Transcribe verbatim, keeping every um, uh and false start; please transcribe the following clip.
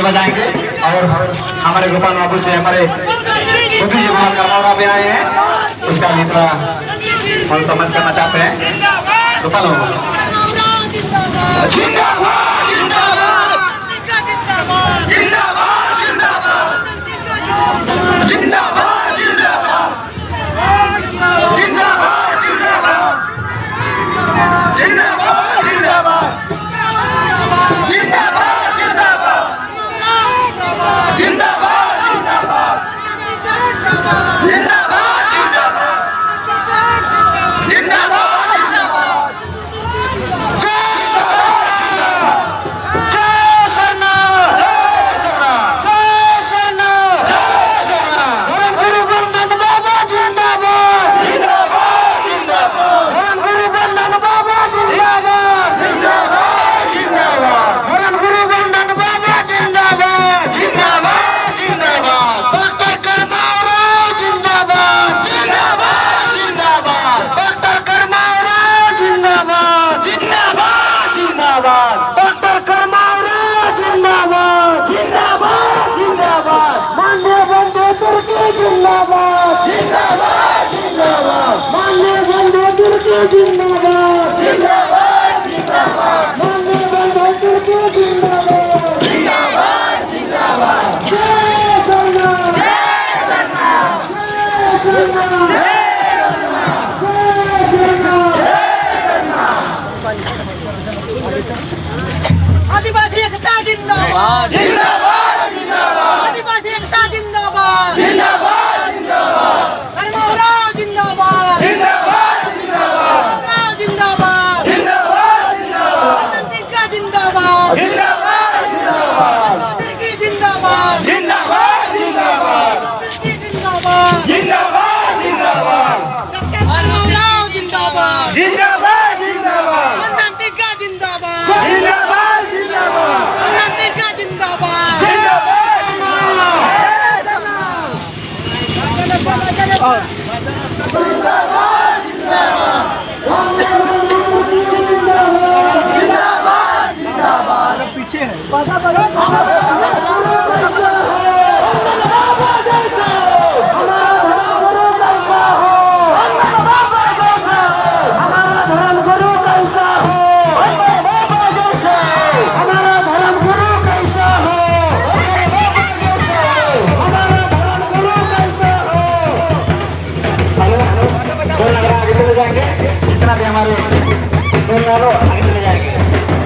बजाएंगे और हमारे गोपाल बाबू से हमारे बुद्धि जी कुमार करमावरा भी आए हैं, उसका भी थोड़ा हम सम्मान करना चाहते हैं। गोपाल बाबू। जिंदाबाद, जिंदाबाद। जिंदाबाद, जिंदाबाद। जिंदाबाद, जिंदाबाद। जिंदाबाद, जिंदाबाद। जिंदाबाद, जिंदाबाद। जिंदाबाद, जिंदाबाद। जिंदाबाद, जिंदाबाद। जिंदाबाद, जिंदाबाद। जिंदाबाद, जिंदाबाद। जय सरना। जय सरना। धर्म गुरु बंदन बाबा जिंदाबाद। जिंदाबाद, जिंदाबाद। धर्म गुरु बंदन बाबा जिंदाबाद। जिंदाबाद, जिंदाबाद। धर्म गुरु बंदन बाबा जिंदाबाद। जिंदाबाद, जिंदाबाद। डॉक्टर करमावरा जिंदाबाद। जिंदाबाद, जिंदाबाद। डॉक्टर करमावरा जिंदाबाद। जिंदाबाद, जिंदाबाद। डॉक्टर करमावरा जिंदाबाद। जिंदाबाद, जिंदाबाद। माननीय बंधु तिर्की जिंदाबाद। जिंदाबाद, जिंदाबाद। माननीय बंधु तिर्की जिंदाबाद। जिंदाबाद, जिंदाबाद। माननीय बंधु तिर्की जिंदाबाद। जिंदाबाद, जिंदाबाद। जय सरना। जय सरना। जय सरना। जय सरना। जय सरना। आदिवासी एकता जिंदाबाद। जिंदाबाद, जिंदाबाद। आदिवासी एकता जिंदाबाद। जिंदाबाद, जिंदाबाद। करमावरा जिंदाबाद। जिंदाबाद, जिंदाबाद। करमावरा जिंदाबाद। जिंदाबाद, जिंदाबाद। तिग्गा जिंदाबाद। जिंदाबाद, जिंदाबाद। तिर्की जिंदाबाद। जिंदाबाद, जिंदाबाद। तिर्की जिंदाबाद। जिंदाबाद, जिंदाबाद। डॉक्टर करमावरा जिंदाबाद। जिंदाबाद, जिंदाबाद। बंदन तिग्गा जिंदाबाद। जिंदाबाद, जिंदाबाद। बंदन तिग्गा जिंदाबाद। जिंदाबाद, जिंदाबाद। जिंदाबाद, जिंदाबाद। पीछे है। जितना भी हमारे आगे चले जाएंगे।